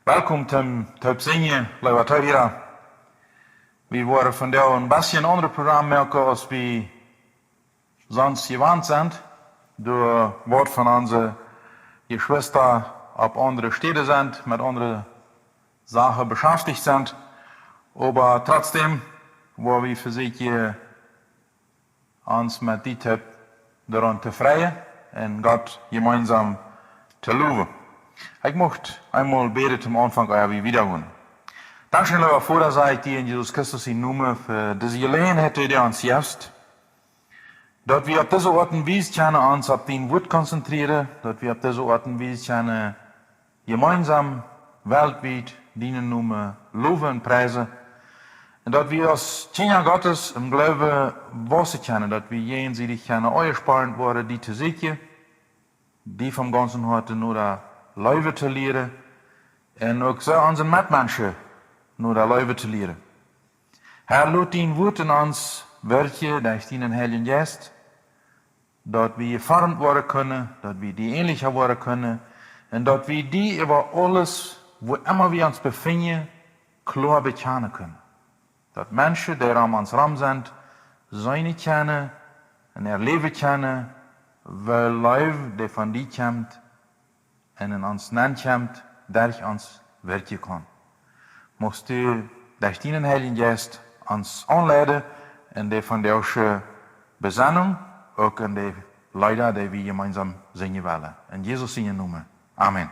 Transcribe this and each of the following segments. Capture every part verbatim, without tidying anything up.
Welkom toom Toop Sinjen, leewe Tohiera. Wie woaren vondoag een bät een aundret Programm moaken aus wie sonst jewant sent. Doaderch waut von onse Jeschwista opp aundre Städen sent, met aundre Sachen beschäftigt sent. Oba trotzdäm woa wie vesieekjen, ons met dee Tiet doaraun to freien un Gott jemeinsam to lowen. Ekj mucht eemol bäden toom Aunfank, ea wie wieda gonen. Dankscheen, leewa Voda, saj ekj die en Jesus Christus sienen Nomen fa dise Jeläajenheit, dee du ons jefst, daut wie opp dise Oat un Wies kjennen ons opp dien Wuat konzentrieren, daut wie opp dise Oat un Wies kjennen jemeinsam weltwiet dienen Nomen lowen un priesen. Un daut wie aus Kjinja Gottes em Gloowen wausen kjennen, daut wie jäajensiedich kjennen aunjespornt woaren, die to sieekjen, die von gaunzem Hoaten no de Leew to lieren un uk soo onse Metmenschen no de Leew to lieren. Herr, lot dien Wuat en ons wirkjen derch dienen Heiljen Jeist, daut wie jeformt woaren kjennen, daut wie die änelja woaren kjennen un daut wie die äwa aules, wua emma wie ons befinjen, kloa bekjanen kjennen. Daut Menschen, dee rom ons rom sent, seenen kjennen un erläwen kjennen, woo Leew, dee von die kjemt un en ons nenkjemt, derch ons wirkjen kaun. Muchst du derch dienen Heiljen Jeist ons aunleiden en de vondoagsche Besennunk, uk en de Leeda, dee wie jemeinsam sinjen wellen. En Jesus sienen Nomen. Amen.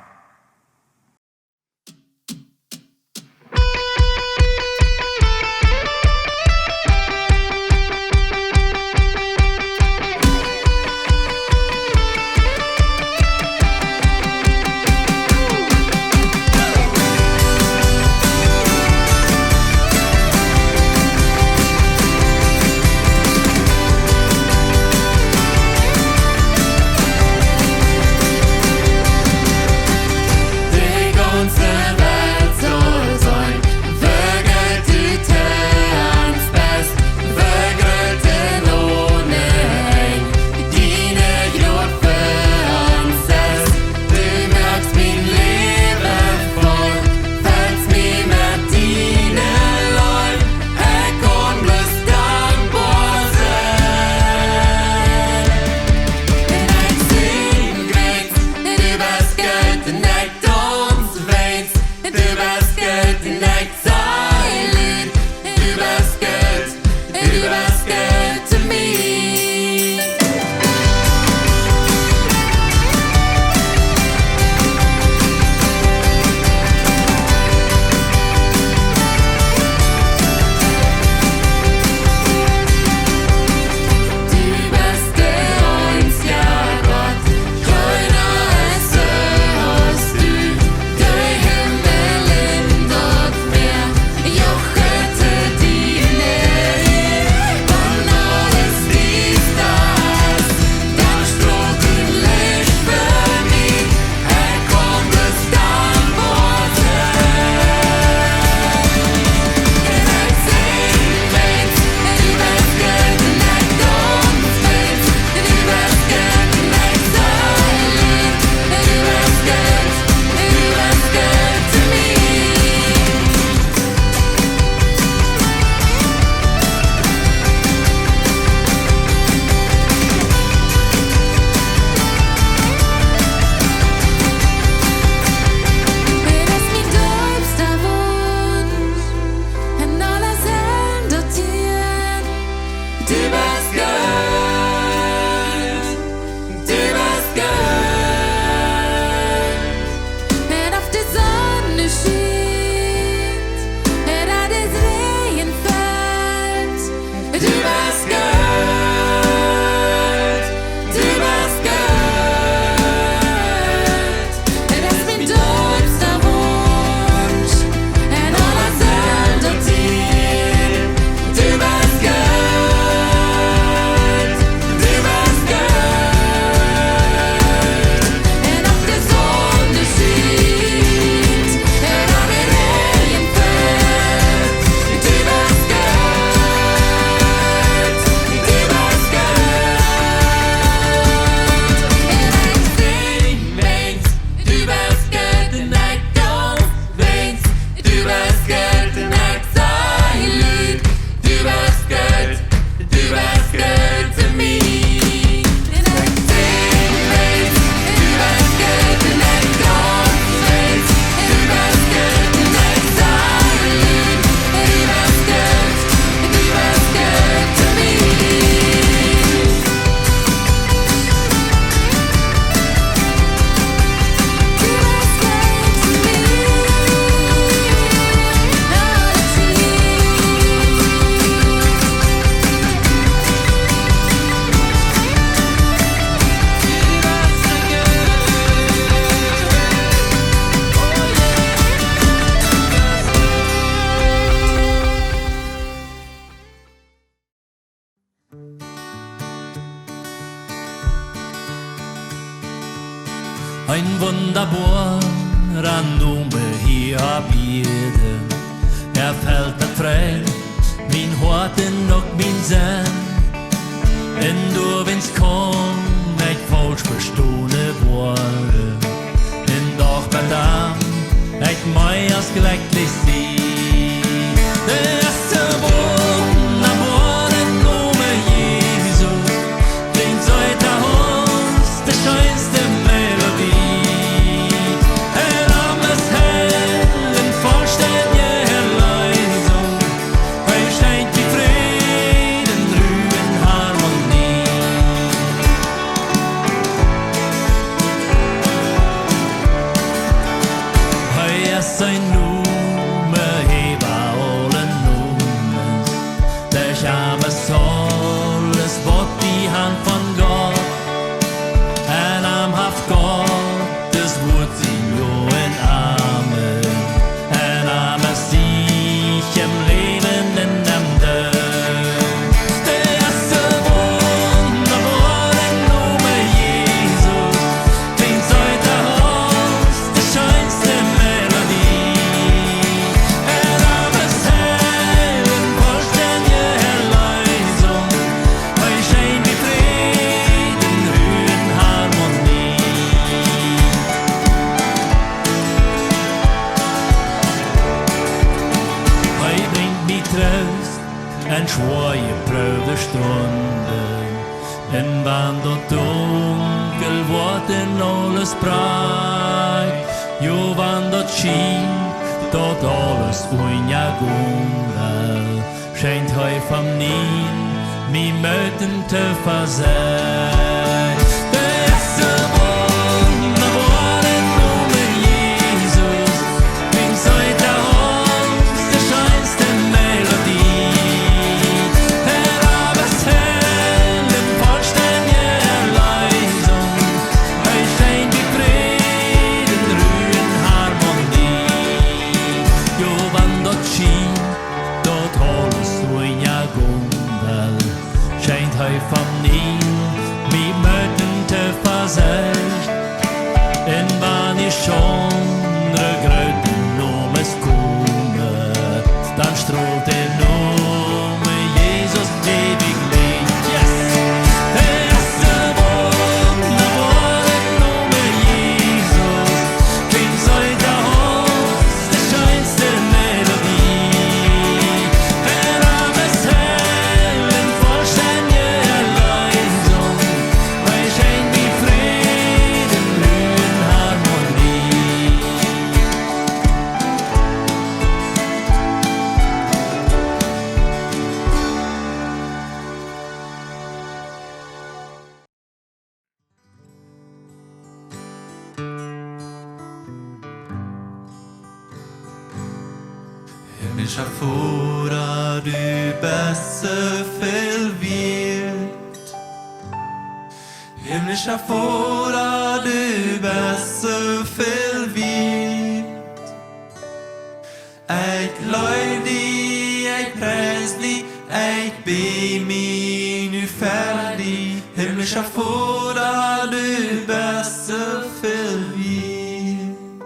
Een wundaboara Nome hia opp Ieed. Hee felt daut frie, mien Hoat un uk mien Senn. Un doawäajen kaun ekj faulsch vestonen woaren. Un doch met am ekj mea aus jlekjlich sie. Daut es de wundaboare Nome Jesus. Kjlinjt soo aus de scheenste Melodie. Hee es Heil un vollstendje Erlösung. Hee schenkjt die Fräd un Ru un Harmonie. Hee es een Nome äwa aule Nomes. Derch am es aules, waut wie han, von Gott. En am haft Gott daut Wuat sien Jo un Amen. En am es Siech em Läwen un em Doot. Daut es de wundaboare Nome Jesus. Kjlinjt soo aus de scheenste Melodie. Hee es Heil un vollstendje Erlösung. Hee schenkjt die Fräd un Ru un Harmonie. Hee brinjt mie Troost en schwoare jeproowe Stunden. Un wan daut dunkel woat un aules brakjt, jo, wan daut schient, daut aules unjagonen well, schenkjt hee von niem mie Moot un Tooversicht. Daut es de wundaboare Nome Jesus. Kjlinjt soo aus de scheenste Melodie. Hee es Heil un vollstendje Erlösung. Hee schenkjt die Fräd un Ru un Harmonie. Jo, wan daut schient, daut aules unjagonen well, schenkjt hee von niem mie Moot un Tooversicht. Un wan ieescht aundre groote Nomes komen, dan strolt de Nome Jesus eewich Licht. Yes! Daut es de wundaboare Nome Jesus. Kjlinjt soo aus de scheenste Melodie. Hee es Heil un vollstendje Erlösung. Hee schenkjt die Fräd un Ru un Harmonie. Himmlischa Voda, du best soo väl wieet. Himmlischa Voda, du best soo väl wieet. Ekj loow die, ekj pries die, ekj bäd mie nu fa die. Himmlischa Voda, du best soo väl wieet.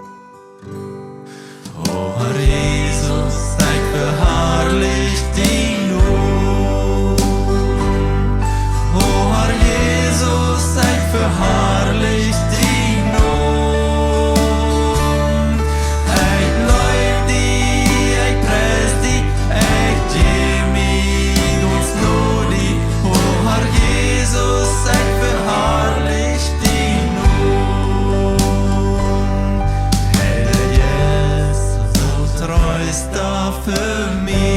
O Herr Jesus, ekj veharlich dienen Nomen. O Herr Jesus, ekj veharlich dienen Nomen. Ekj loow die, ekj pries die, ekj jäw mie gaunz no die. O Herr Jesus, ekj veharlich dienen Nomen. Heilja Jeist, soo Troosta fa mie.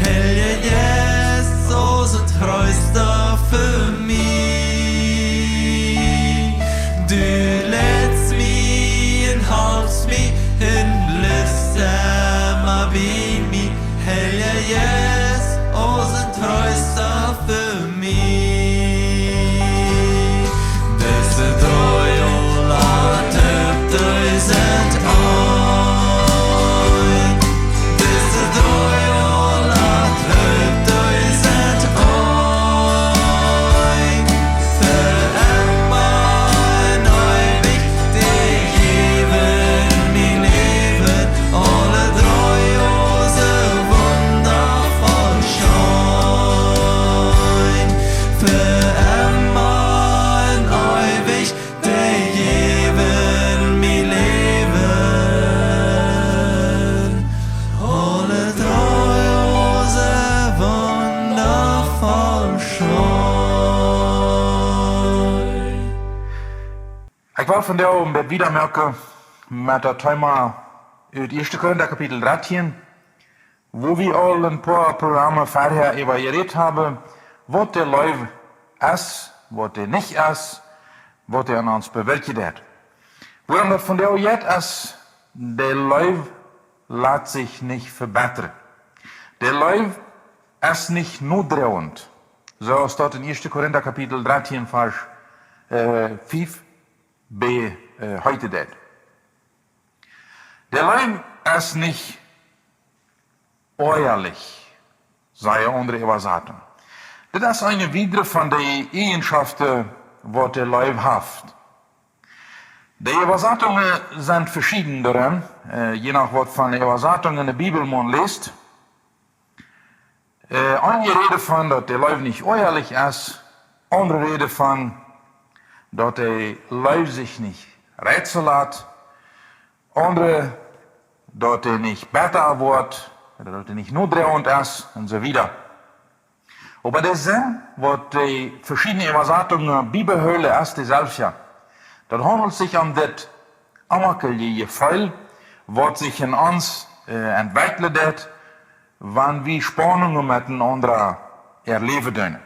Heilja Jeist, soo Troosta fa mie. Du leitst mie un halpst mie un blifst emma bie mie. Heilja Jeist, soo Troosta fa mie. Dise dree Joa toop, dee sent aul Vondoag wieda moaken met daut Thema ut ieeschte Korinta Kapitel dartieen, wua wie aul een poa Programme verhäa äwa jerät haben, waut de Leew es, waut dee nich es, waut dee aun ons bewirkjen deit. Wuarom daut vondoag jeit es, de Leew lat sikj nich vebittren. De Leew es nich nodroagent, soo aus daut en ieeschte Korinta Kapitel dartieen Varsch, äh, fief b, äh, heet daut. De Leew es nich oajalich, sajcht eene aundre Äwasatunk. Dit es eene wiedre von de Eajenschoften, waut de Leew haft. De Äwasatungen sent veschieden doarenn, äh, je no waut von Äwasatunk de Bibel maun läst. Äh, eenje räden von daut de Leew nich oajalich es, aundre räden von daut de Leew sikj nich reizen lat, aundre daut dee nich bitta woat, daut dee nich nodroagent es, un soo wieda. Oba de Senn, waut de veschiedne Äwasatungen bibehoolen, es deselwje. Daut haundelt sikj om dit aunjekomme Jefeel, waut sikj en ons, äh, entwekjelt, wan wie Spaunungen met eenaunda erläwen doonen.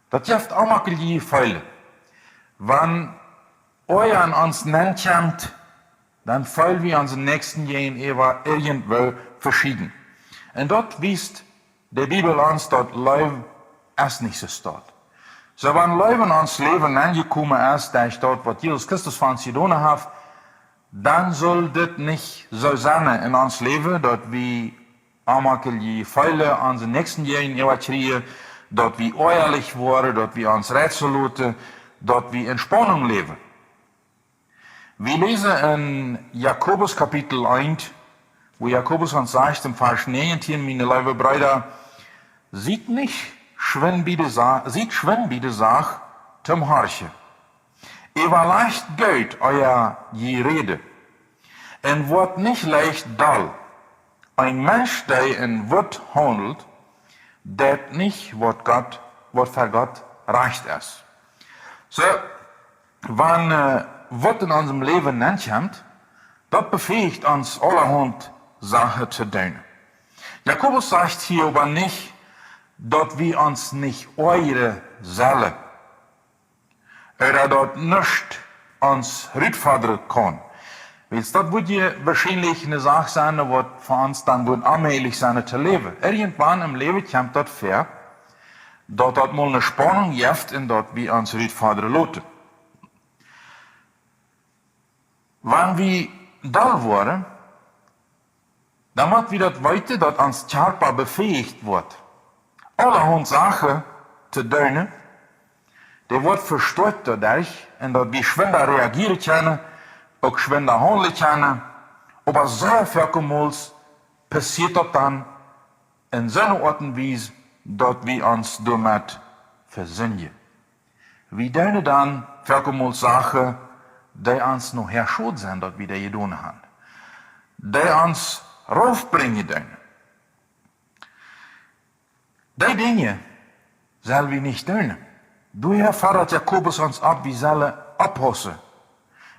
Daut jeft aunjekomme Jefeele. Wan Oaja en ons nenkjemt, dan feelen wie onsen Näakjsten jäajenäwa irjentwoo veschieden. Un daut wiest de Bibel ons, daut Leew es nich soo stoakj. Soo, wan Leew en ons Läwen nenjekomen es, derch daut, waut Jesus Christus fa ons jedonen haft, dan saul dit nich soo sennen en ons Läwen, daut wie aunjekomme Jefeele onsen Näakjsten jäajenäwa kjrieen, daut wie oajalich woaren, daut wie ons reizen loten, daut wie en Spaununk läwen. Wie läsen en Jakobus Kapitel eent, wua Jakobus ons sajcht em Varsch näajentieen: Miene leewe Breeda, siet nich schwind bie de Sa-, siet schwind bie de Sach toom horchen. Äwalajcht goot ea jie räden, un woat nich leicht doll. Een Mensch, dee en Wut haundelt, deit nich, waut Gott, waut fa Gott rajcht es. Soo, wan, äh, Wut en onsem Läwen nenkjemt, daut befähigt ons, aulahaunt Sachen to doonen. Jakobus sajcht hia oba nich, daut wie ons nich oajren sellen, ooda daut nuscht ons rutfodren kaun. Wiels daut wudd je woarschienlich eene Sach sennen, waut fa ons dan wudd onmäajlich sennen to läwen. Irjentwan em Läwen kjemt daut väa, daut daut mol eene Spaununk jeft un daut wie ons rutfodren loten. Wan wie doll woaren, dan mott wie daut weeten, daut ons Kjarpa befähigt woat, aulahaunt Sachen to doonen. Dee woat vestoakjt doaderch, un daut wie schwinda reagieren kjennen, uk schwinda haundlen kjennen, oba sea foakemols passieet daut dan en soone Oat un Wies, daut wie ons doamet vesindjen. Wie doonen dan foakemols Sachen, dee ons nohäa schod sent, daut wie dee jedonen haben, dee ons raufbrinjen doonen. Dee Dinja sell wie nich doonen. Doahäa fodat Jakobus ons opp, wie sellen oppaussen.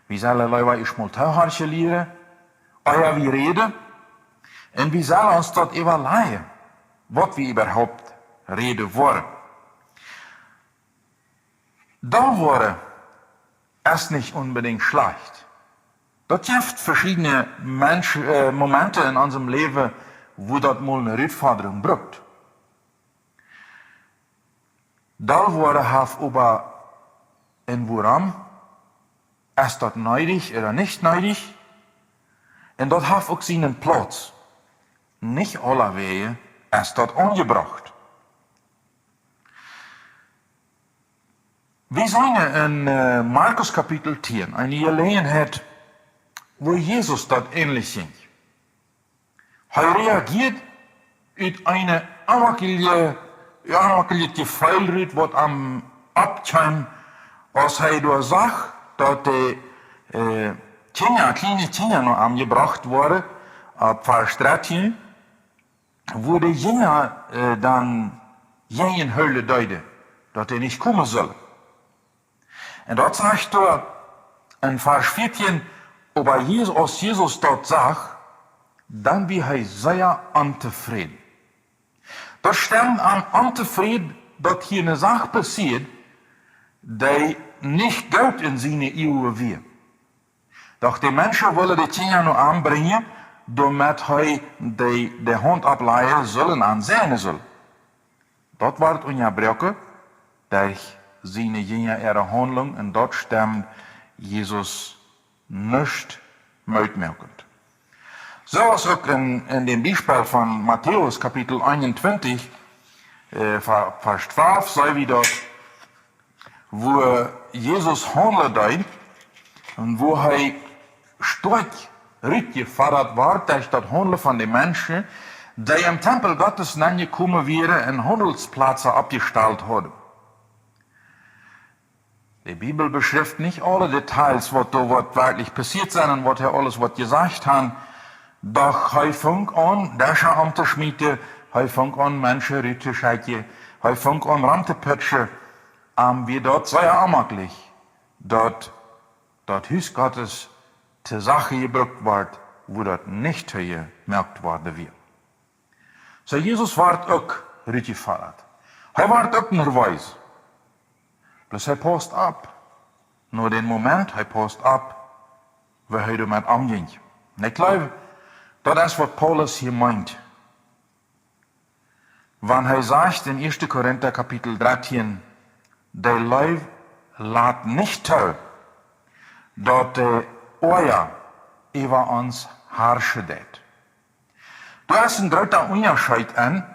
Wie sellen leewa ieescht mol toohorchen lieren, ea wie räden. Un wie sellen ons daut äwalajen, waut wie äwahaupt räden woaren. Doll woaren es nich onbedinjt schlajcht. Daut jeft veschiedne Mensch-, äh, Momente en onsem Läwen, wua daut mol eene Rutfodrunk brukt. Doll woaren haft oba een wuarom, es daut needich ooda nich needich? Un daut haft uk sienen Plauz. Nich aulawäajen es daut aunjebrocht. Wie seenen en, äh, Markus Kapitel tieen, eene Jeläajenheit, wua Jesus daut änlich jinkj. Hee reagieed ut een onjemakjlichet, onjemakjlichet Jefeel rut, waut am oppkjeem, aus hee doa sach, daut de, äh, Kjinja, kjliene Kjinja no am jebrocht worden, opp Varsch dartieen, wua de Jinja, äh, dan jäajenhoolen deeden, daut dee nich komen sullen. Un daut sajcht doa, En Varsch vieetieen: Oba Jesus, aus Jesus daut sach, dan wia hee sea ontofräd. Daut stemd am ontofräd, daut hia eene Sach passieed, dee nich goot en siene Uagen wia. Doch de Menschen wullen de Kjinja no am brinjen, doamet hee de, de Haunt oppläajen sull un an säajnen sull. Daut wort unjabroaken derch siene Jinja äare Haundlunk, un daut stemd Jesus nuscht mootmoakent. Soo aus uk en, en däm Biespel von Matäus Kapitel eenuntwintich, äh, Va-, Varsch twalf, seenen wie daut, woo Jesus haundlen deed un woo hee stoakj rutjefodat wort derch daut Haundlen von de Menschen, dee em Tempel Gottes nenjekomen wieren un Haundelsplazen oppjestalt hauden. De Bibel beschrift nich aule Details, waut doa, waut werkjlich passieet sent un waut hee aules waut jesajcht haft. Doch hee funk aun, Descha omtoschmieten, hee funk aun, Menschen ruttoschekjen, hee funk aun, romtopitschen. Am wia daut sea onjemaklich, daut daut Hus Gottes to Sachen jebrukt wort, wua daut nich to jemoakt worden wia. Soo, Jesus wort uk rutjefodat. Hee wort uk nerwees. Bloos hee paust opp. No dän Moment, hee paust opp, woo hee doamet omjinkj. Un ekj jleew, daut es, waut Paulus hia meent, wan hee sajcht en ieeschte Korinta Kapitel dartieen: De Leew lat nich too, daut de Oaja äwa ons harschen deit. Doa es een groota Unjascheet en,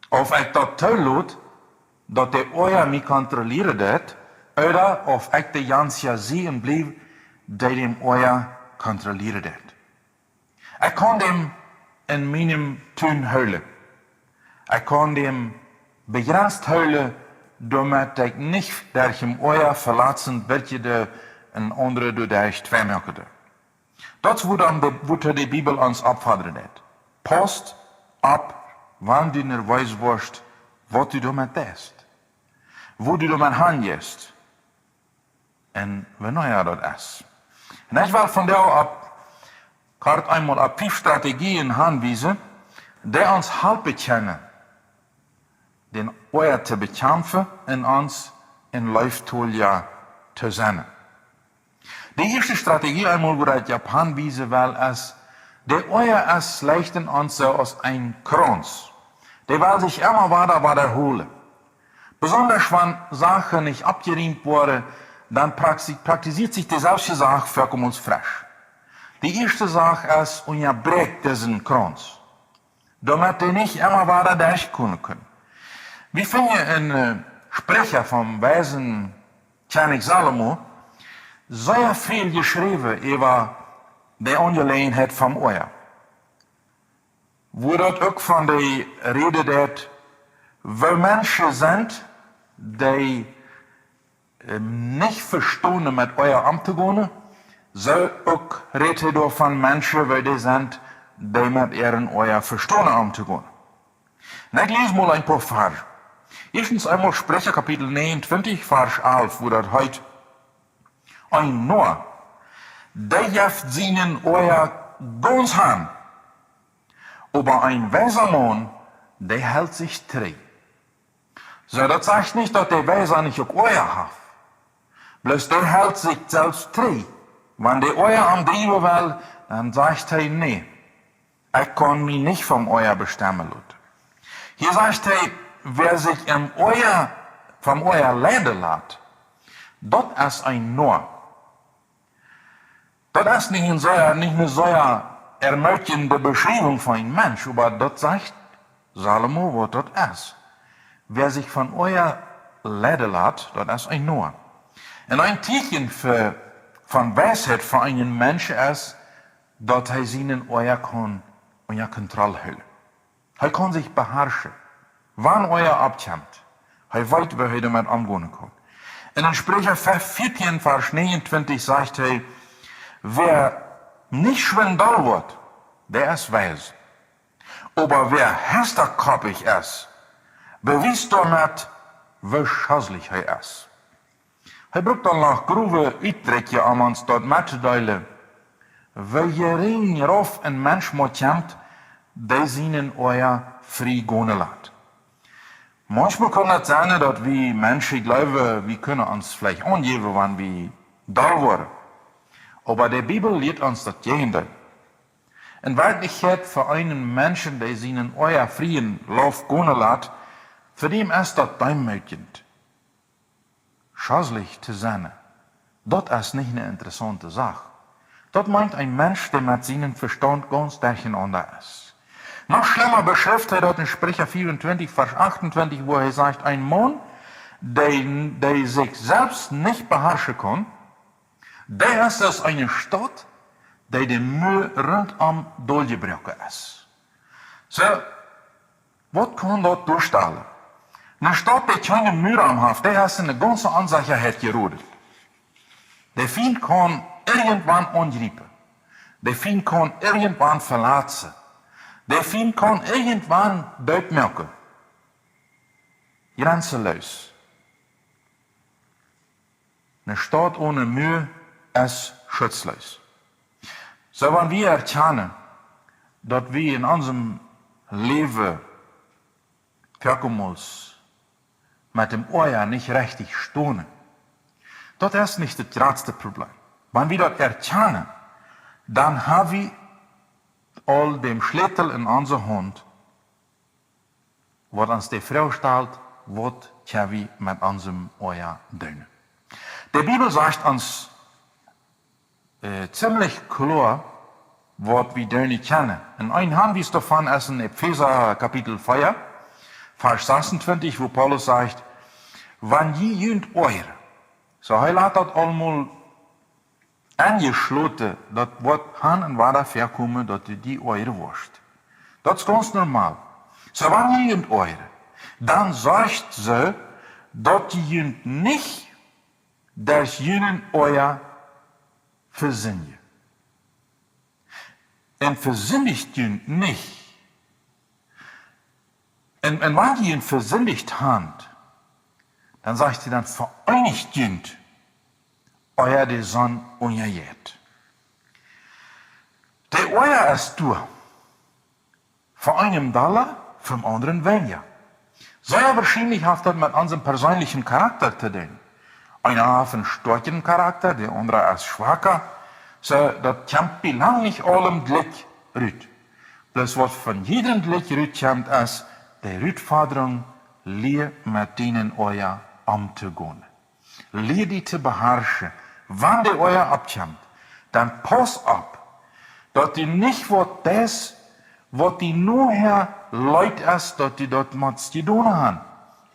auf ekj daut toolot, daut de Oaja mie kontrollieren deit, ooda auf ekj de Jans sien bliew, dee däm Oaja kontrollieren deit. Ekj kaun däm en mienem Tun hoolen. Ekj kaun däm bejrenst hoolen, doamet ekj nich derch däm Oaja veletzent woa, dee een aundra doaderch tweimoaken deit. Daut es, wua dan de, wua de Bibel ons oppfodren deit. Paust opp, wan du nerwees woascht, waut du doamet deist, wua du doamet hanjeist. Un wanea daut es. Un ekj well vondoag opp, kort eemol opp fief Strategien hanwiesen, dee ons halpen kjennen, dän Oaja to bekjamfen un ons en Leeftolja to sennen. De ieeschte Strategie, eemol, wua ekj opp hanwiesen well, es, de Oaja es leicht en ons soo aus een Krauns. Dee well sikj emma wada wadaholen. Besonda wan Sachen nich oppjerieemt woaren, dan prakti-, praktizieet sikj deeselwje Sach foaken aus fresch. De ieeschte Sach es, unjabräakj disen Krauns, doamet dee nich emma wada derchkomen kaun. Wie finjen en, äh, Spricha vom weisen Kjennich Salomo sea väl jeschräwen äwa de Aunjeläajenheit vom Oaja, wua daut uk von de Räd deit, woo Menschen sent, dee, ähm, nich vestonen met Oaja omtogonen, soo uk rät hee doa von Menschen, woo dee sent, dee met äaren Oaja vestonen omtogonen. Un ekj läs mol een poa Varsch. Ieeschtens eemol Spricha Kapitel negenuntwintich, Varsch alf, wua daut heet: Een Noa, dee jeft sienen Oaja gaunz han, oba een weisa Maun, dee helt sikj trigj. Soo, daut sajcht nich, daut de Weisa nich uk Oaja haft. Bloos dee helt sikj selfst trigj. Wan de Oaja am driewen well, dan sajcht hee: Nä, ekj kaun mie nich vom Oaja bestemmen loten. Hia sajcht hee: Wäa sikj em Oaja, vom Oaja leiden lat, daut es een Noa. Daut es nich een sea, nich eene sea ermutigende Beschriewunk von een Mensch, oba daut sajcht Salomo, waut daut es. Wäa sikj vom Oaja leiden lat, daut es een Noa. Un een Tieekjen fa, von Weisheit fa eenen Mensch es, daut hee sienen Oaja kaun unja Kontroll hoolen. Hee kaun sikj beharschen, wan Oaja oppkjemt. Hee weet, woo hee doamet omgonen kaun. En Spricha fieftien, Varsch negenuntwintich sajcht hee: Wäa nich schwind doll woat, dee es weis. Oba wäa hastakoppich es, bewiest doamet, woo schoslich hee es. Hee brukt dan noch growe Utdrekjen, om ons daut mettodeelen, woo jerinj rauf een Mensch mott kjemt, dee sienen Oaja frie gonen lat. Maunchmol kaun daut sennen, daut wie Menschen jleewen, wie kjennen ons veleicht aunjäwen, wan wie doll woaren. Oba de Bibel lieet ons daut Jäajendeel. En Werkjlichkjeit, fa eenen Menschen, dee sienen Oaja frie Loop gonen lat, fa däm es daut deemootjent, schoslich to sennen. Daut es nich eene interessaunte Sach. Daut meent een Mensch, dee met sienen Vestaunt gaunz derchenaunda es. Noch schlemma beschrift hee daut en Spricha vea un twintich, Varsch acht un twintich, wua hee sajcht: Een Maun, dee, dee sikj selfst nich beharschen kaun, dee es aus eene Staut, dee de Mua runtom dolbroaken es. Soo, waut kaun daut doastalen? Eene Staut, dee kjeene Mua haft, dee es en eene gaunze Onsechaheit jeroden. De Fient kaun irjentwan aunjriepen. De Fient kaun irjentwan veletzen. De Fient kaun irjentwan dootmoaken. Grenzenloos. Eene Staut one Mua es schutzloos. Soo, wan wie erkjanen, daut wie en onsem Läwen foakemols met däm Oaja nich rajcht stonen, daut es nich daut jratste Problem. Wan wie daut erkjanen, dan hab wie aul dän Schlätel en onse Haunt, waut ons de Froag stalt, waut kjenn wie met onsem Oaja doonen? De Bibel sajcht ons, äh, ziemlich kloa, waut wie doonen kjennen. Un een Aunwies doavon es en Efeesa Kapitel vea, Varsch sasuntwintich, wua Paulus sajcht: Wan jie junt oajren. Soo, hee lat daut aulmol enjeschloten, daut woat han un wada väakomen, daut du die oajren woascht. Daut es gaunz normal. Soo, wan jie junt oajren, dan sorcht soo, daut jie junt nich derch junen Oaja vesindjen. Un vesindicht junt nich. Un, un wan jie junt vesindicht han, dan sajcht hee, dan veeenicht junt, ea de Sonn unjajeit. De Oaja es doa. Fa eenem dolla, fa däm aundren weinja. Sea woarschienlich haft daut met onsem perseenlichen Charakta to doonen. Eena haft eenen stoakjen Charakta, de aundra es schwaka. Soo, daut kjemt bie lang nich aulem jlikj rut. Bloos waut von jiedrem jlikj rut kjemt, es de Rutfodrunk, lia met dienen Oaja omtogonen. Lia die to beharschen. Wan de Oaja oppkjemt, dan pauss opp, daut du nich waut deist, waut die nohäa leet es, daut du daut motst jedonen han.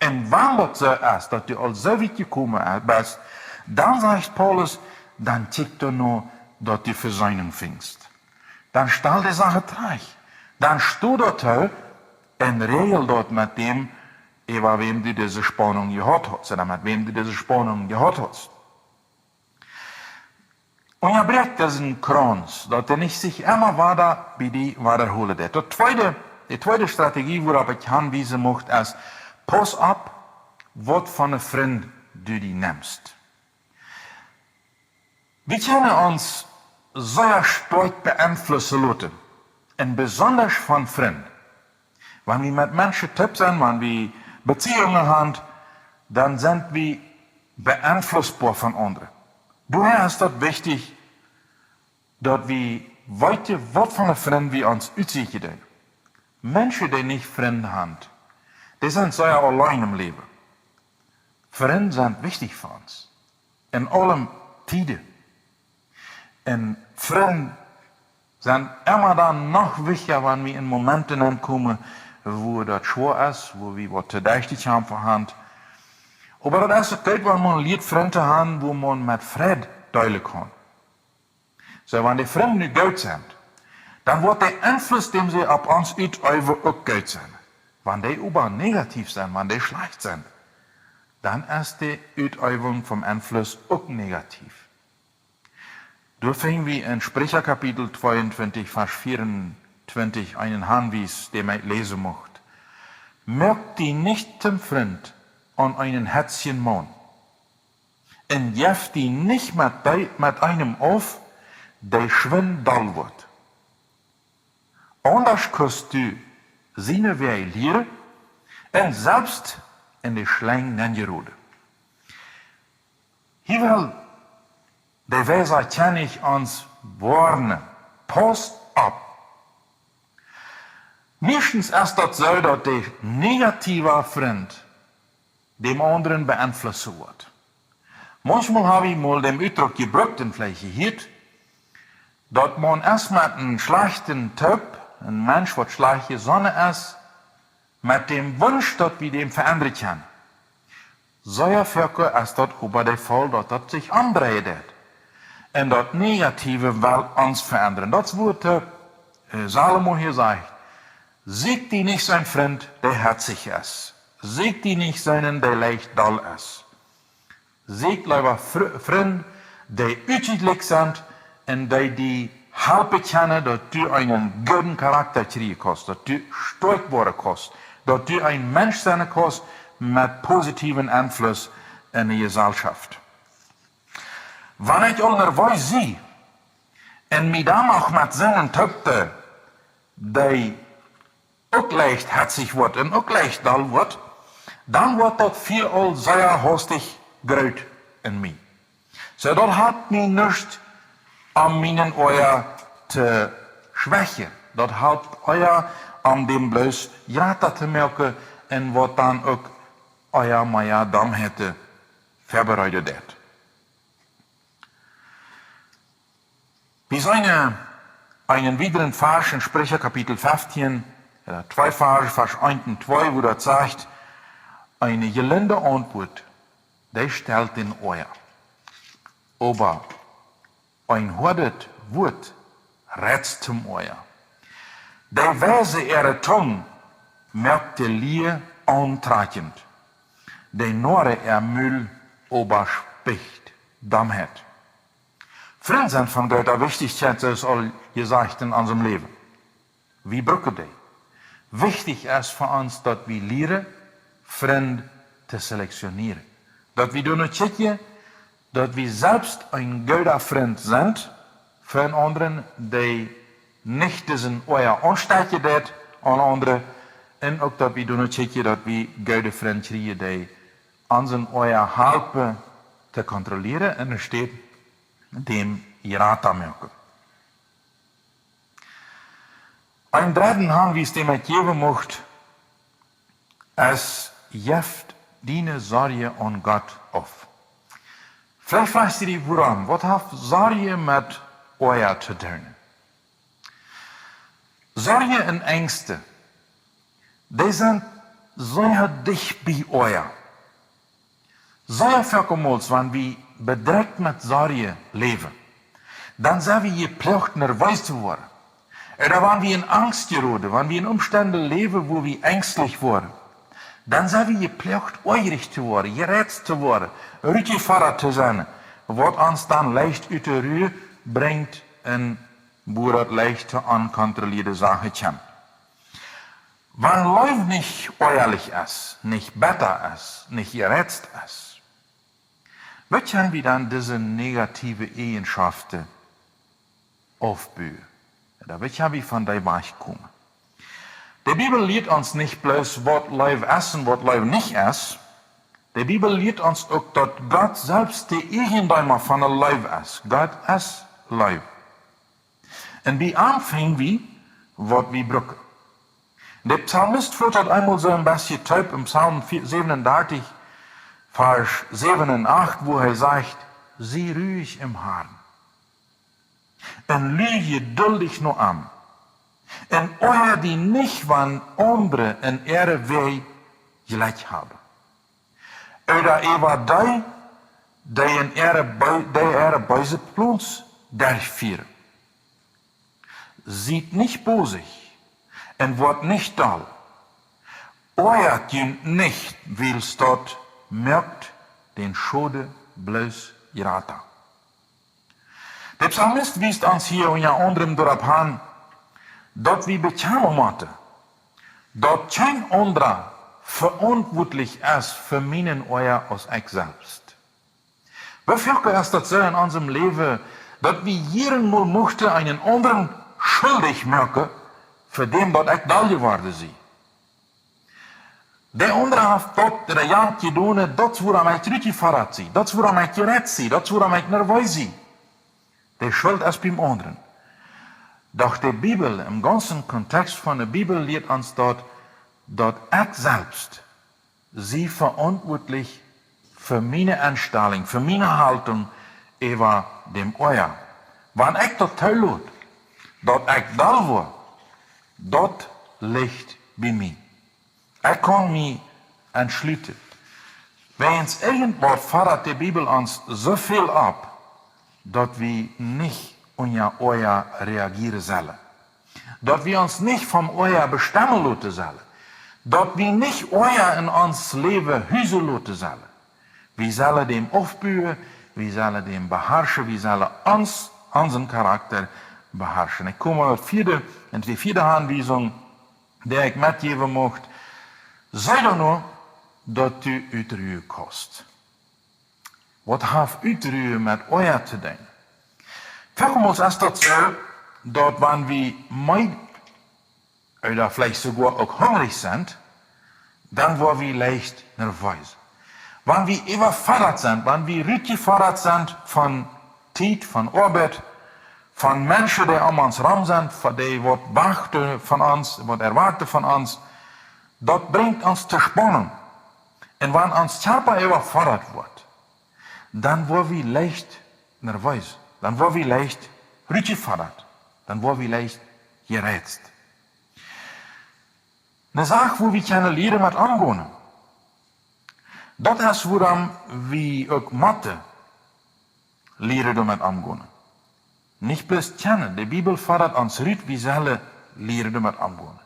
Un wan daut soo es, daut du aul soo wiet jekomen best, dan sajcht Paulus, dan kjikj doano, daut du Vesöhnunk finjst. Dan stal de Sach trigj. Dan sto doatoo un räajel daut met däm, äwa wäm du dise Spaununk jehaut hast, ooda met wäm du dise Spaununk jehaut hast. Unjabräakj disen Krauns, daut hee nich sikj emma wada bie die wadaholen deit. Daut tweede, de tweede Strategie, wuaropp ekj hanwiesen mucht, es: Pauss opp, waut von een Frint du die nemst. Wie kjennen ons sea stoakj beenflussen loten, un besondasch von Frind. Wan wie met Menschen toop sent, wan wie Beziehungen han, dan sent wie beenflussboa von aundre. Doahäa es daut wichtich, daut wie weeten, waut von een Frind wie ons utsieekjen doonen. Menschen, dee nich Frind han, dee sent sea auleen em Läwen. Frind sent wichtich fa ons. En aule Tieden. Un Frind sent emma dan noch wichtja, wan wie en Momenten aunkomen, wua daut schwoa es, wua wie waut to doon haben. Oba daut es uk goot, wan maun lieet Frind to han, wua maun met Fräd deelen kaun. Soo, wan de Frind nu goot sent, dan woat de Enfluss, dän see opp ons uteewen, uk goot sennen. Wan dee oba negativ sent, wan dee schlajcht sent, dan es de Uteewunk vom Enfluss uk negativ. Doa finj wie en Spricha Kapitel tweeuntwintich, Varsch vieeuntwintich, eenen Hanwies, dän wie läsen muchten. Moak die nich toom Frind aun eenen hetzjen Maun. un jeff die nich met, dee, met eenem auf, dee schwind doll woat. Aundasch kaust du siene Wäaj lieren un selfst en de Schlenj nenjeroden. Hia well de weise Kjennich ons woarnen: Pausst opp! Meistens es daut soo, daut de negative Frint däm aundren beenflussen woat. Maunchmol hab ekj mol dän Utdruck jebrukt un veleicht jehieet, daut maun es met eenen schlajchten Typ, een Mensch, waut schlajcht jesonnen es, met däm Wunsch, daut wie däm veendren kjennen. Sea foaken es daut oba de Faul, daut daut sikj omdreien deit. Un daut Negative well ons veendren. Daut es waut, äh, Salomo hia sajcht: Sieekj die nich sien Frint, dee hetzich es. Sieekj die nich seenen, dee leicht doll es. Sieekj leewa Fr-, Frind, dee utjeglikjt sent un dee die halpen kjennen, daut du eenen gooden Charakta kjrieen kaust, daut du stoakj woaren kaust, daut du een Mensch sennen kaust met positiven Enfluss en de Jeselschoft. Wan ekj aul nerwees sie un mie dan noch met soon Typ, dee uk leicht hetzich woat un uk leicht doll woat, dan woat daut Fia aul sea haustich groot en mie. Soo, daut halpt mie nuscht, om mienen Oaja to schwächen. Daut halpt ea, om dän bloos jrata to moaken un waut dan uk ea mea Domheit veabereiden deit. Wie seenen, äh, eenen wiedren Varsch en Spricha Kapitel feftieen, äh, twee Varsch, Varsch eent un twee, wua daut sajcht: Eene jelinde Auntwuat, dee stellt dän Oaja, oba een hoadet Wuat rät toom Oaja. De Weise äare Tung moakt de Lia auntrakjent, de Noaren äa Mul oba spieekjt Domheit. Frind sent von groote Wichtichkjeit, soo aus aul jesajcht, en onsem Läwen. Wie brucken dee. Wichtich es fa ons, daut wie lieren, Frind to selektionieren. Daut wie doano kjikjen, daut wie selfst een gooda Frint sent fa eenen aundren, dee nich disen Oaja aunstekjen deit aun aundre. Un uk daut wie doano kjikjen, daut wie goode Frind kjrieen, dee onsen Oaja halpen to kontrollieren un enne Städ däm jrata moaken. Een dredden Hanwies, dän ekj jäwen mucht, es: Jeff diene Sorjen aun Gott auf. Veleicht froagst du die, wuarom? Waut haft Sorjen met Oaja to doonen? Sorjen un Enjsten, dee sent sea dicht bie Oaja. Sea foaken mol, wan wie bedrekjt met Sorjen läwen, dan sent wie jeploagt nerwees to woaren. Ooda wan wie en Angst jeroden, wan wie en Omstend läwen, wua wie enjstlich woaren, dan sent wie jeploagt oajrich to woaren, jereizt to woaren, rutjefodat to sennen, waut ons dan leicht ut de Ru brinjt un wua daut leicht to onkontrollierte Sachen kjemt. Wan Leew nich oajalich es, nich betta es, nich jereizt es, woo kjenn wie dan dise negative Eajenschoften aufbuen? Ooda woo kjenn wie von dee wajchkomen? De Bibel lieet ons nich bloos, waut Leew es un waut Leew nich es. De Bibel lieet ons uk, daut Gott selfst de Eijendeema von de Leew es. Gott es Leew. Un bie am finj wie, waut wie brucken. De Psalmist foat daut eemol soo een bät toop en Psalm säwenundartich, Varsch säwen un acht, wua hee sajcht: Sie ruhig im Herrn un lua jeduldich no am, un oaja die nich, wan aundre en äare Wäaj jlekj haben, ooda äwa dee, dee en äare Be-, dee äare beese Plons derchfieren. Siet nich bosich un woat nich doll. Oajat junt nich, wiels daut moakt dän Schoden bloos jrata. De Psalmist wiest ons hia unja aundrem doaropp han, daut wie bekjanen motten, daut kjeen aundra veauntwuatlich es fa mienen Oaja aus ekj selfst. Woo foaken es daut soo en onsem Läwen, daut wie jieren mol muchten eenen aundren schuldich moaken fa däm, daut ekj doll jeworden sie? De aundre haft daut, de Jant jedonen, daut wuarom ekj rutjefoddat sie, daut wuarom ekj jerätscht sie, daut wuarom ekj nerwees sie. De Schult es biem aundren. Doch de Bibel, em gaunzen Kontext von de Bibel, lieet ons daut, daut ekj selfst sie veauntwuatlich fa miene Enstalunk, fa miene Haltunk äwa däm Oaja. Wan ekj daut toolot, daut ekj doll woa, daut licht bie mie. Ekj kaun mie entschluten. Wäajens irjentwaut foddat de Bibel ons soo väl opp, daut wie nich unja Oaja reagieren sellen. Daut wie ons nich vom Oaja bestemmen loten sellen. Daut wie nich Oaja en ons Läwen husen loten sellen. Wie sellen däm oppbuen, wie sellen däm beharschen, wie sellen ons, onsen Charakter beharschen. Ekj kom no daut vieede, un de vieede Aunwiesunk, dee ekj metjäwen mucht: See doano, daut du utruen kaust. Waut haft utruen met Oaja to doonen? Foaken es daut soo, daut wan wie meed ooda veleicht soogoa uk hungrich sent, dan woa wie leicht nerwees. Wan wie äwafoddat sent, wan wie rutjefoddat sent von Tiet, von Oabeit, von Menschen, dee om ons rom sent, von dee waut wachten von ons, waut erwoaten von ons, daut brinjt ons to Spannunk. Un wan ons Kjarpa äwafoddat woat, dan woa wie leicht nerwees, dan woa wie leicht rutjefoddat, dan woa wie leicht jerätscht. Eene Sach, woo wie kjennen lieren met omgonen. Daut es wuarom wie uk motten lieren doamet omgonen. Nich bloos kjennen. De Bibel foddat ons rut, wie sellen lieren doamet omgonen.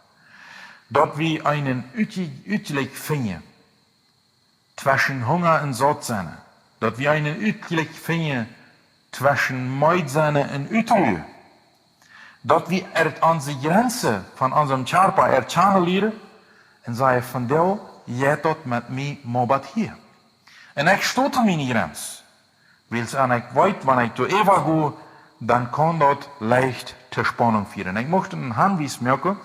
Daut wie eenen Utje-, Utjlekj finjen tweschen Hunga un saut sennen. Daut wie eenen Utjlekj finjen tweschen meed sennen un utruen. Daut wie ea onse Jrenzen von onsem Kjarpa erkjanen lieren un sajen: Vondoag jeit daut met mie mau bat hia. Un ekj sto to miene Jrenz. Wiels wan ekj weet, wan ekj doa äwa go, dan kaun daut leicht to Spannunk fieren. Ekj mucht eenen Hanwies moaken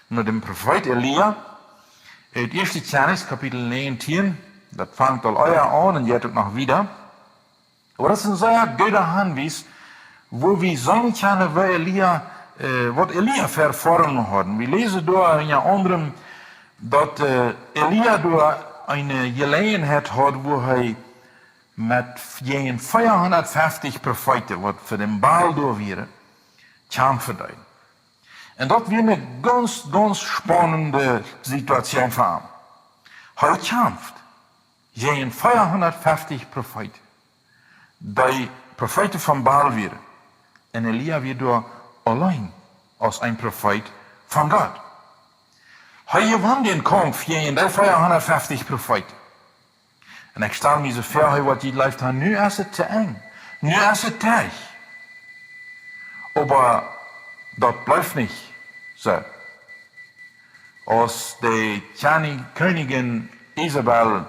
no däm Profeet Elia. Ut Ieeschte Kjennichs, Kapitel näajentieen, daut fangt aul ea aun un jeit uk noch wieda. Oba daut es een sea gooda Hanwies, woo wie seenen kjennen, woo Elia, äh, waut Elia fa Erfoarungen haud. Wie läsen doa unja aundrem, daut, äh, Elia doa eene Jeläajenheit haud, woo hee met jäajen veahundatfeftich Profeeten, waut fa dän Baal doa wieren, kjamfen deed. Un daut wia eene gaunz, gaunz spannende Situation fa am. Hee kjamft jäajen veahundatfeftich Profeeten, dee Profeeten vom Baal wieren. Un Elia wia doa auleen aus een Profeet von Gott. Hee jewonn dän Kaumf jäajen dee veahundatfeftich Profeeten. Un ekj stal mie soo väa, hee woat jejleeft haben: Nu es et to Enj. Nu es et derch. Oba daut bleef nich soo. Aus de Kjeni-, Kjennijin Isebel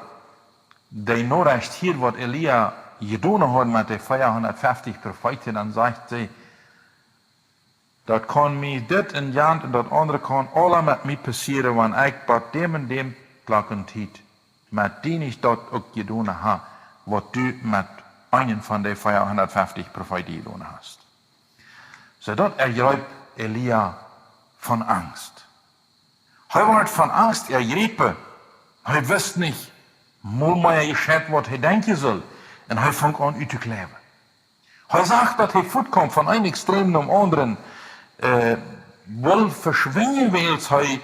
de Norecht hieed, waut Elia jedonen haud met de veahundatfeftich Profeeten, dan sajcht see: Daut kaun mie dit un jant un daut aundre kaun aula met mie passieren, wan ekj bat däm un däm Klockentiet met die nich daut uk jedonen ha, waut du met eenen von de veahundatfeftich Profeeten jedonen hast. Soo daut erjreep Elia von Angst. Hee wort von Angst erjräpen. Hee wist nich mol mea jescheit, waut hee denkjen sull. Un hee funk aun uttokjleiwen. Hee sach, daut hee fuatkaum von een Extrem nom aundren, äh, wull veschwinjen, wiels hee,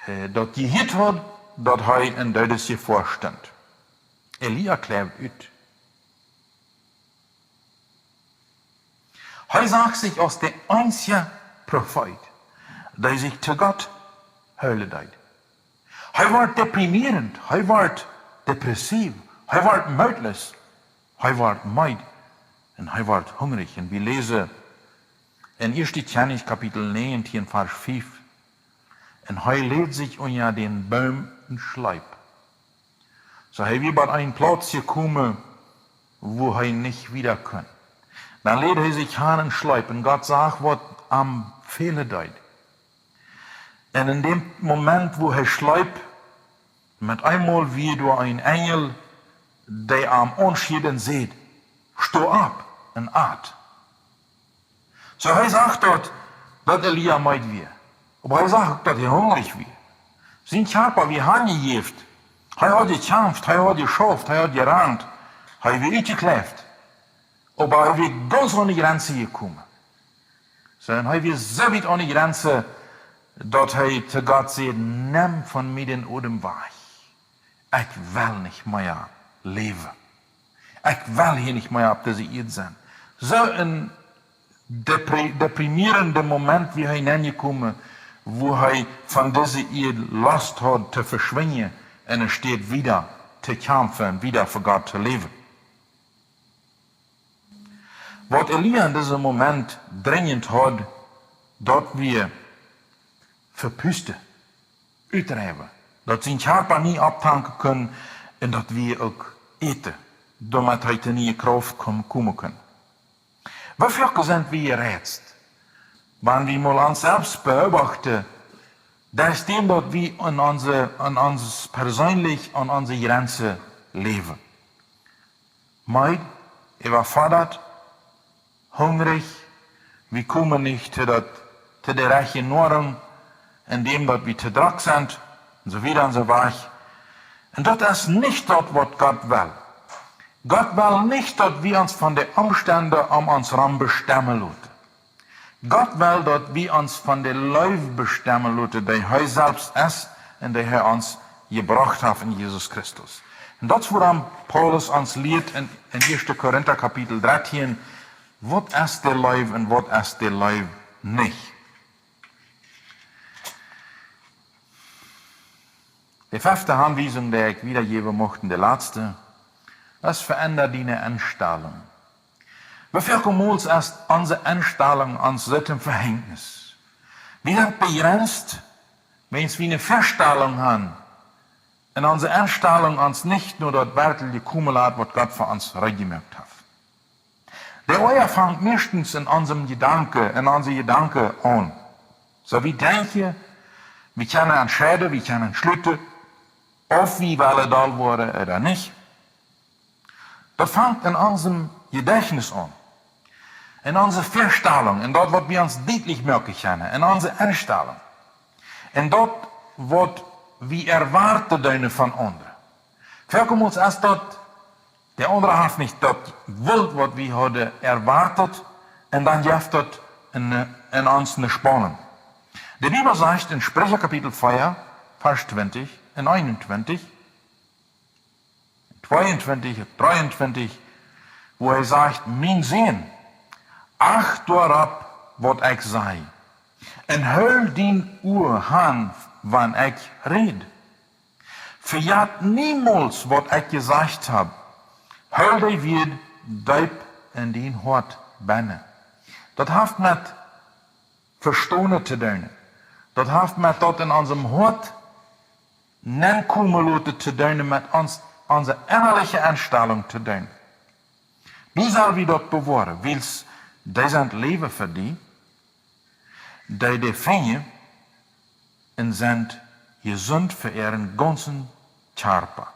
äh, daut jehieet haud, daut hee en Doodesjefoa stunt. Elia kjleiwd ut. Hee sach sikj aus de eensje Profeet, dee sikj to Gott hoolen deed. Hee wort deprimierend, hee wort depressiv, hee wort mootloos, hee wort meed un hee wort hungrich. Un wie läsen en Ieeschte Kjennichs Kapitel näajentieen, Varsch fief: Un hee läd sikj unja dän Boom un schleep. Soo, hee wia bie een Plauz jekomen, wua hee nich wieda kunn. Dan läd hee sikj han un schleep, un Gott sach, waut am fälen deed. Un en däm Moment, wua hee schleep, met eemol wia doa een Enjel, dee am aunschieed un säd: "Sto opp un at." Soo, hee sach daut, daut Elia meed wia. Oba hee sach uk, daut hee hungrich wia. Sien Kjarpa wia aunjejäft. Hee haud jekjamft, hee haud jeschauft, hee haud jerant. Hee wia utjekjläft. Oba hee wia gaunz aun de Grenz jekomen. Soo, un hee wia soo wiet aun de Grenz, daut hee to Gott säd: "Nem von mie dän Odem wajch. Ekj well nich mea läwen. Ekj well hia nich mea opp dise Ieed sennen." Soo een depri-, deprimierenda Moment wia hee nenjekomen, wua hee von dise Ieed Lust haud to veschwinjen un enne Städ wieda to kjamfen un wieda fa Gott to läwen. Waut Elia en disem Moment drinjent haud, daut wia vepusten, utdriewen, daut sien Kjarpa nich opptanken kunn, un daut wia uk äten, doamet hee to niee Krauft kom-, komen kunn. Woo foaken sent wie jereizt, wan wie mol ons selfst beobachten, daut es dän, daut wie aun onse, aun ons perseenlich aun onse Grenzen läwen. Meed, äwafodat, hungrich, wie komen nich to daut, to de rajchte Noarunk, en däm daut wie to drock sent, un soo wieda un soo wajch. Un daut es nich daut, waut Gott well. Gott well nich, daut wie ons von de Omstend om ons rom bestemmen loten. Gott well, daut wie ons von de Leew bestemmen loten, dee hee selfst es un dee hee ons jebrocht haft en Jesus Christus. Un daut es, wuarom Paulus ons lieet en, en ieeschte Korinta Kapitel dartieen, waut es de Leew un waut es de Leew nich. De fefte Aunwiesunk, dee ekj wiedajäwen mucht, un de latste, es: Veendra diene Enstalunk. Woo foaken mol es onse Enstalunk ons soo een Vehängnis. Wie sent bejrenzt, wan wie eene Väastalunk haben, un onse Enstalunk ons nich no daut werkjlich komen lat, waut Gott fa ons reed jemoakt haft. De Oaja fangt meistens en onsem Jedanken, en onse Jedanken aun. Soo, wie denkjen, wie kjennen entscheiden, wie kjennen entschluten, auf wie wellen doll woaren ooda nich. Daut fangt en onsem Jedajchtnis aun. En onse Väastalunk, en daut, waut wie ons dietlich moaken kjennen, en onse Enstalunk. En daut, waut wie erwoaten doonen von aundre. Foaken mol es daut, de aundre haft nich daut jewult, waut wie hauden erwoat, un dan jeft daut en, en ons eene Spaununk. De Bibel sajcht en Spricha Kapitel vea, Varsch twintich un eenuntwintich, tweeuntwintich un dreeuntwintich, wua hee sajcht: "Mien Sän, acht doaropp, waut ekj saj, un hool dien Ua aun, wan ekj räd. Vejät niemols, waut ekj jesajcht hab. Hool dee Wieed deep en dien Hoat bennen." Daut haft met vestonen to doonen. Daut haft met daut en onsem Hoat nenkomen loten to doonen, met ons, onse ennaliche Enstalunk to doonen. Woo sell wie daut bewoaren? Wiels dee sent Läwen fa die, dee dee finjen, un sent jesunt fa äaren gaunzen Kjarpa.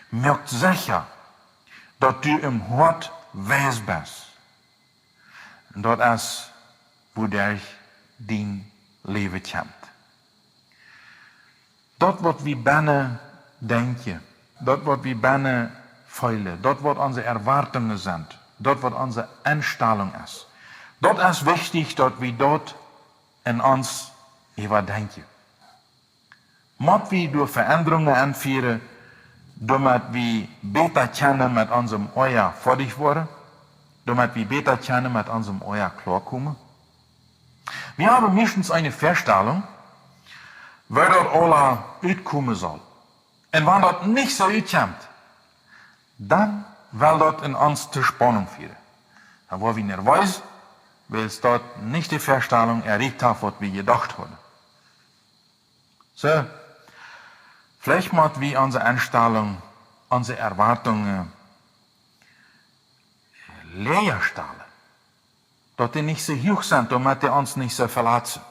Moakt secha, daut du em Hoat weis best. Un daut es, wuaderch dien Läwen kjemt. Daut, waut wie bennen denkjen, daut, waut wie bennen feelen, daut, waut onse Erwoatungen sent, daut, waut onse Enstalunk es, daut es wichtich, daut wie daut en ons äwadenkjen. Mott wie doa Veendrungen enfieren, doamet wie bäta kjennen met onsem Oaja foadich woaren, doamet wie bäta kjennen met onsem Oaja kloakomen? Wie haben meistens eene Väastalunk, woo daut aules utkomen saul. Un wan daut nich soo utkjemt, dan well daut en ons to Spaununk fieren. Dan woa wie nerwees, wiels daut nich de Väastalunk erreicht haft, waut wie jedocht hauden. Soo, veleicht mott wie onse Enstalunk, onse Erwoatungen läaja stalen. Daut dee nich soo huach sent, doamet dee ons nich soo veletzen.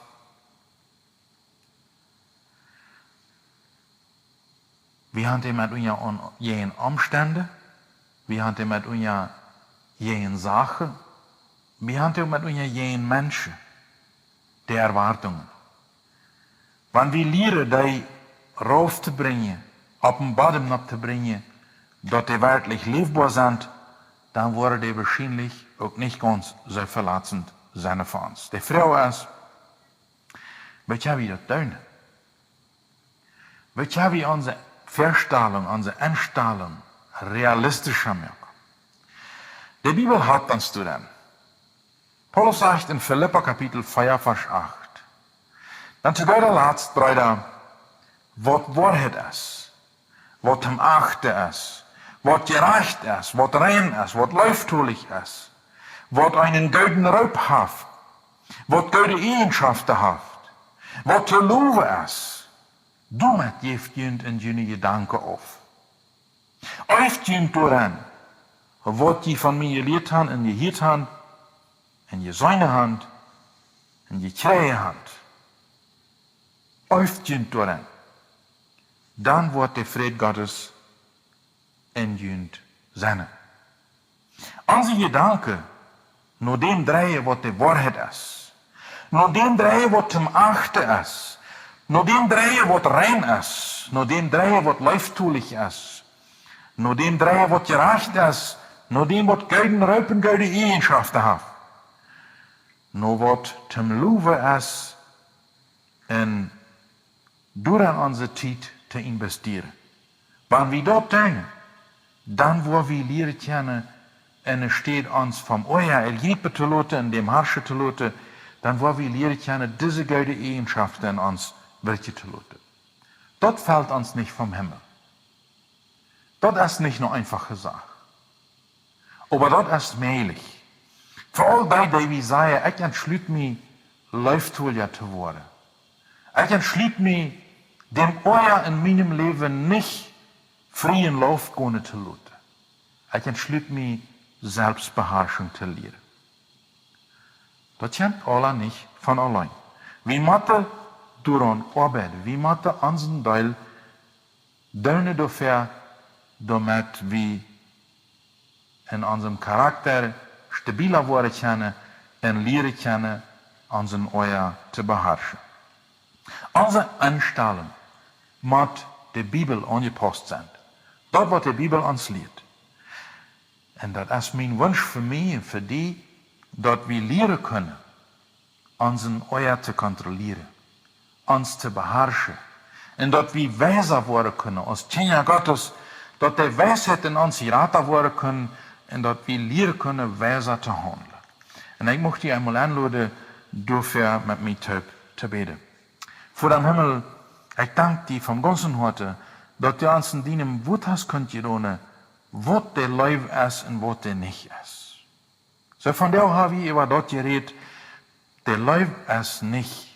Wie haben et met onse jäajen Omstend, wie haben et met onse jäajen Sachen, wie haben et met onse jäajen Menschen, dee Erwartungen. Wan wie lieren, dee rauf to brinjen, opp dän Bodem nopp to brinjen, daut dee werkjlich läwboa sent, dan woaren dee woarschienlich uk nich gaunz soo veletzent sennen fa ons. De Froag es, woo kjenn wie daut doonen? Woo kjenn wie onse Väastalunk, onse Enstalunk realistischa moaken? De Bibel halpt ons doaraun. Paulus sajcht en Filippa Kapitel vea, Varsch acht: Dan to gooda Latst, Breeda, waut Woarheit es, waut toom Achten es, waut jerajcht es, waut rein es, waut leeftolich es, waut eenen gooden Roop haft, waut goode Eajenschoften haft, waut to lowen es, doamet jäft junt en june Jedanken auf. Eeft junt doaraun, waut jie von mie jelieet haben un jehieet haben un jeseenen haben un jekjräajen haben. Eeft junt doaraun. Dan woat de Fräd Gottes en junt sennen. Onse Jedanken no däm dreien, waut de Woarheit es, no däm dreien, waut toom Achten es, no däm dreien, waut rein es, no däm dreien, waut leeftolich es, no däm dreien, waut jerajcht es, no däm, waut gooden Roop un goode Eajenschoften haft, no waut toom Lowen es, un doaraun onse Tiet to investieren. Wan wie daut doonen, dan woa wie lieren kjennen, enne Städ ons vom Oaja ergriepen to loten un däm harschen to loten, dan woa wie lieren kjennen, dise goode Eajenschoften en ons wirkjen to loten. Daut felt ons nich vom Himmel. Daut es nich ne eenfache Sach. Oba daut es mäajlich. Fa aul dee, dee wie sajen, ekj entschlut mie, leeftolja to woaren. Ekj entschlut mie, däm Oaja en mienem Läwen nich frieen Lauf gonen to loten. Ekj entschlut mie, Selbstbeherrschung to lieren. Daut kjemt aula nich von auleen. Wie motten doaraun oabeiden. Wie motten onsen Deel doonen doafäa, doamet wie en onsem Charakter stabiler woaren kjennen un lieren kjennen, onsen Oaja to beharschen. Onse Enstalunk mott de Bibel aunjepaust sennen. Daut, waut de Bibel ons lieet. Un daut es mien Wunsch fa mie un fa die, daut wie lieren kjennen, onsen Oaja to kontrollieren, ons to beharschen. Un daut wie weisa woaren kjennen aus Kjinja Gottes, daut de Weisheit en ons jrata woaren kaun un daut wie lieren kjennen, weisa to haundlen. Un ekj mucht die eemol enloden, doafäa met mie toop to bäden. Voda em Himmel, ekj dank die von gaunzem Hoaten, daut du ons en dienem Wuat hast kunt jedonen, waut de Leew es un waut dee nich es. Soo, vondoag hab wie äwa daut jerät, de Leew es nich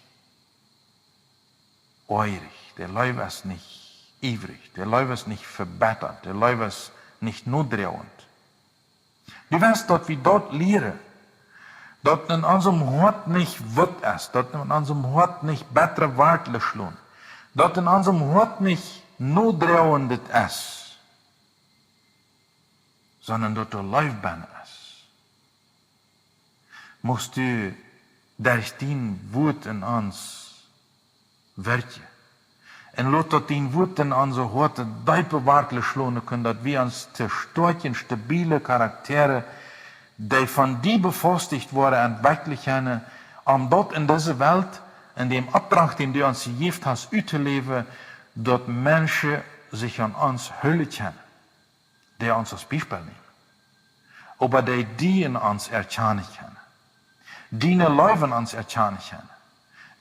oajrich, de Leew es nich iewrich, de Leew es nich vebittat, de Leew es nich nodroagent. Du west, daut wie daut lieren, daut en onsem Hoat nich Wut es, daut en onsem Hoat nich bettre Wartlen schlonen, daut en onsem Hoat nich nodroagendet es, sonda daut doa Leew bennen es. Muchst du derch dien Wuat en ons wirkjen. Un lot daut dien Wuat en onse Hoaten deepe Wartlen schlonen kaun, daut wie ons to stoakje, stabile Charakteren, dee von die befesticht woaren, entwekjlen kjennen, om daut en dise Welt, en däm Opdrach, dän du ons jejäft hast, uttoläwen, daut Menschen sikj aun ons hoolen kjennen, dee ons aus Biespel nämen, oba dee die en ons erkjanen kjennen, diene Leew en ons erkjanen kjennen,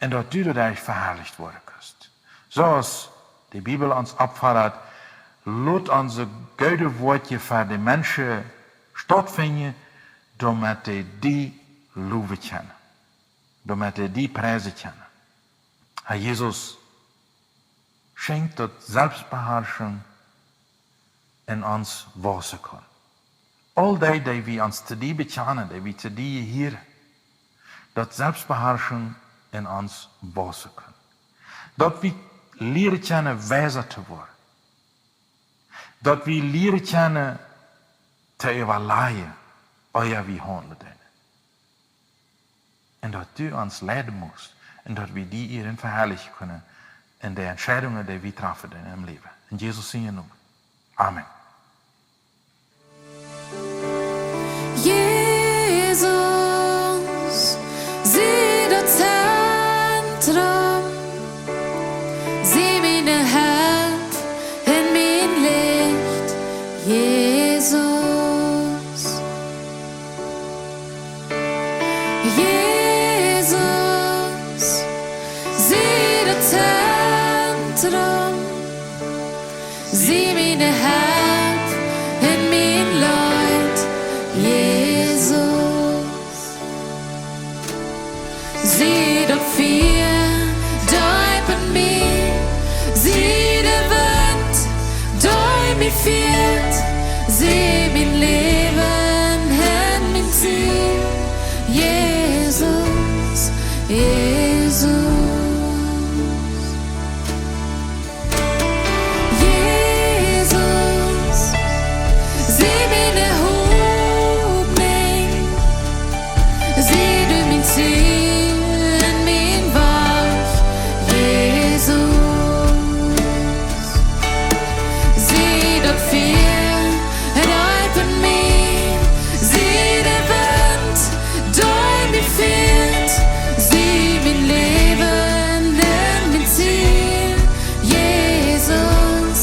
un daut du doaderch veharlicht woaren kaust. Soo aus de Bibel ons oppfoddat, lot onse goode Woakjen fa de Menschen stautfinjen, doamet dee die lowen kjennen, doamet dee die priesen kjennen. Herr Jesus, schenkj, daut Selbstbeharrschunk en ons wausen kaun. aul dee, dee wie ons to die bekjanen, dee wie to die jehieren, daut Selfstbeharschunk en ons wausen kaun. Daut wie lieren kjennen weisa to woaren. Daut wie lieren kjennen to äwalajen, ea wie haundlen doonen. Un daut du ons leiden motst. Un daut wie die hieren veharlichen kjennen en de Entscheidungen, dee wie trafen doonen em Läwen. En Jesus sienen Nomen. Amen. Jesus, sie daut Zentrum, sie miene Help un mien Licht, Jesus. Jesus, sie daut Zentrum, sie miene Help un mien Licht, Jesus. Sie daut Fia, dee bie mie, sie de Wint, dee mie fieet, sie mien Läwen un mien Ziel, Jesus, Jesus. Jesus, sie miene Hopninj, sie du mien Ziel un mien Wajch, Jesus. Sie daut Fia, dee bie mie, sie de Wint, dee mie fieet, sie mien Läwen un mien Ziel, Jesus,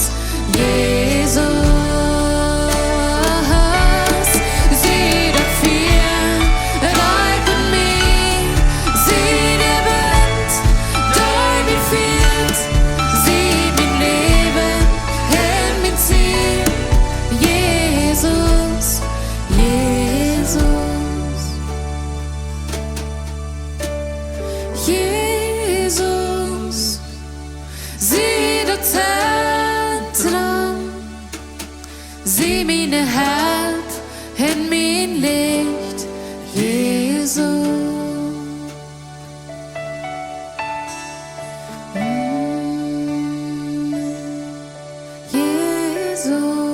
Jesus. Sie daut Fia, dee bie mie, sie de Wint, dee mie fieet, sie mien Läwen un mien Ziel, Jesus, Jesus. Jesus, sie daut Zentrum, sie miene Help un mien Licht, Jesus. Mm, Jesus.